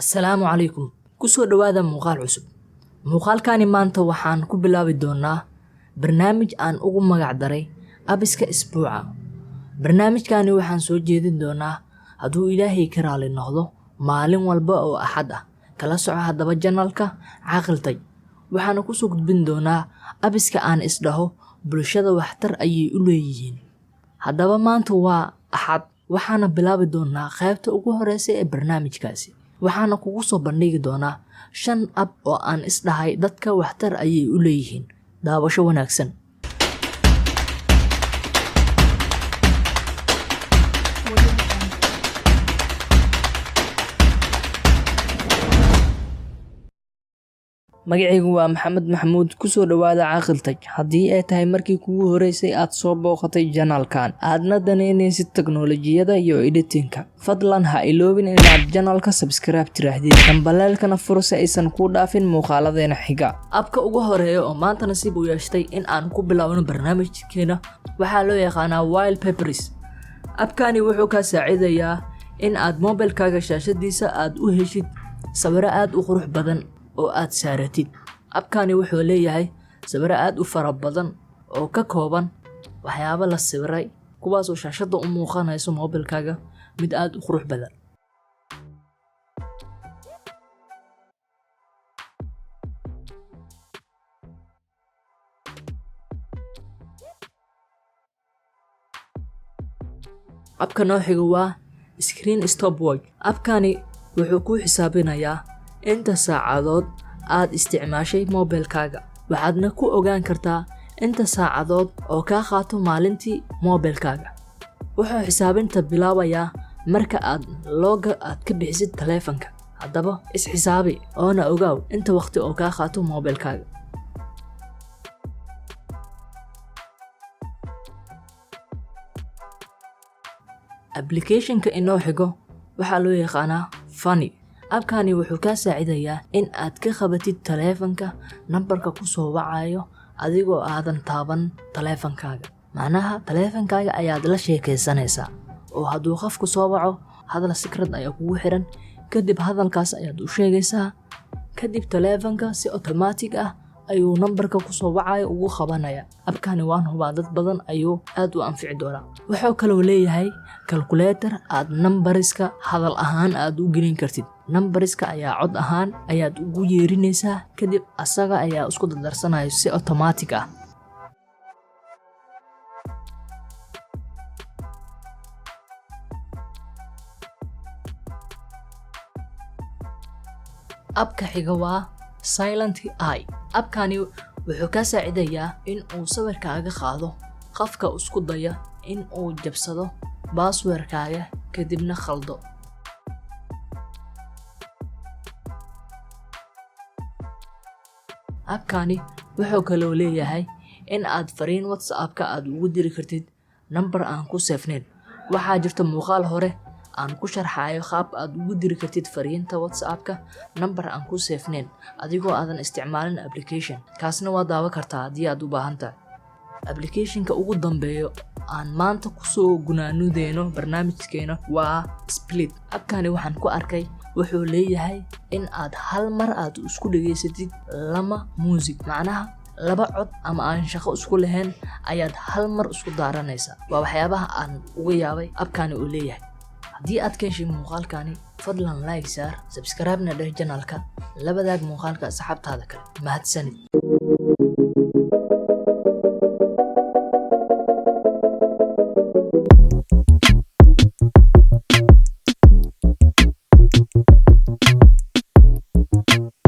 Assalaamu calaykum. Kusoo dhowaada muuqaal cusub. Muuqaalkani maanta waxaan ku bilaabi doonaa barnaamij aan ugu magac daray Apps-ka Isbuuca. Barnaamijkani waxaan soo jeedin doonaa, hadduu Ilaahay ka raali noqdo, maalin walba oo Axad ah. Kala soco haddaba channel-ka Caaqil Taj. Waxaana kusoo gudbin doonaa apps-ka aan isdhaho bulshada waxtar ayay u leeyihiin. Haddaba maanta waa Axad, waxaana bilaabi doonaa qaybta ugu horeysa ee barnaamijkaasi. Waxaana kugu soo bandhigi doonaa shan app oo aan isdhahay dadka waxtar ayay u leeyihiin. Daawasho wanaagsan. Audio Jungle. Magacaygu waa Maxamed Maxamuud. Kusoo dhowaada Caaqil Taj. Haddii ay tahay markii kugu horeysay aad soo booqatay channel-kan, aadna danaynaysid teknolojiyada iyo editing-ka, fadlan ha iloobin inaad channel-ka subscribe tiraahdid, gambaleelkana fur si aysan kuu dhaafin muuqaaladeena xiga. App-ka ugu horeeya oo maanta nasiib u yeeshtay in aan ku bilaawno barnaamijkeena waxaa loo yaqaanaa Wallpapers. App-kani wuxuu kaa saacidayaa in aad mobilkaaga shaashadiisa aad u heshid sawiro aad u qurux badan oo aad saaratid. App-kani wuxuu leeyahay sawiro aad u fara badan oo ka kooban waxyaabo la sawiray, kuwaasoo shaashadda u muuqanayso mobilkaaga mid aad u qurux badan. App-ka noo xiga waa Screen Stopwatch. App-kani wuxuu kuu xisaabinayaa inta saacadood aad isticmaashay mobilkaaga, waxaadna ku ogaan kartaa inta saacadood oo kaa qaato maalintii mobilkaaga. Wuxuu xisaabinta bilaabayaa marka aad lock-ga aad ka bixisid taleefanka. Haddaba is-xisaabi oona ogaaw inta waqti oo kaa qaato mobilkaaga. Application-ka inoo xigo waxaa loo yaqaanaa Funny. App-kani wuxuu kaa saacidayaa in aad ka qabatid taleefanka nambarka ku soo wacayo adigoo aadan taaban taleefankaaga. Macnaha, taleefankaaga ayaad la sheekaysanaysaa, oo hadduu qofku soo waco, hadal secret ayaa kugu xiran. Kadib hadalkaas ayaad u sheegaysaa. Kadib taleefanka si automatic ah ayuu nambarka kusoo wacayo ugu qabanaya. App-kani waan hubaa dad badan ayuu aad u anfici doonaa. Wuxuu kaloo leeyahay calculator aad numbers-ka hadal ahaan aad u gelin kartid. Numbers-ka ayaa cod ahaan ayaad ugu yeerinaysaa, kadib asaga ayaa isku dardarsanayo si automatic ah. App-ka xiga waa Silent Eye. App-kani wuxuu kaa saacidayaa in uu sawirkaaga qaado qofka isku daya in uu jabsado password-kaaga kadibna khaldo. App-kani wuxuu kaloo leeyahay in aad fariin WhatsApp-ka aad ugu diri kartid nambar aan ku save-nayn. Waxaa jirta muuqaal hore aan ku sharxayo qaab aad ugu diri kartid fariinta WhatsApp-ka nambar aan ku save-nayn adigoo aadan isticmaalin application. Kaasna waa daawan kartaa haddii aad u baahan tahay. Application-ka ugu dambeeyo aan maanta kusoo gunaanudeyno barnaamijkeena waa Split. App-kani waxaan ku arkay wuxuu leeyahay in aad hal mar aad isku dhageysatid lama music. Macnaha, laba cod ama aan shaqo isku lahayn ayaad hal mar isku daaranaysaa. Waa waxyaabaha aan uga yaabay app-kani uu leeyahay. Haddii aad ka heshay muuqaalkani, fadlan like saar, subscribe-na dheh channel-ka, la wadaag muuqaalka asxaabtaada kale. Mahadsanid.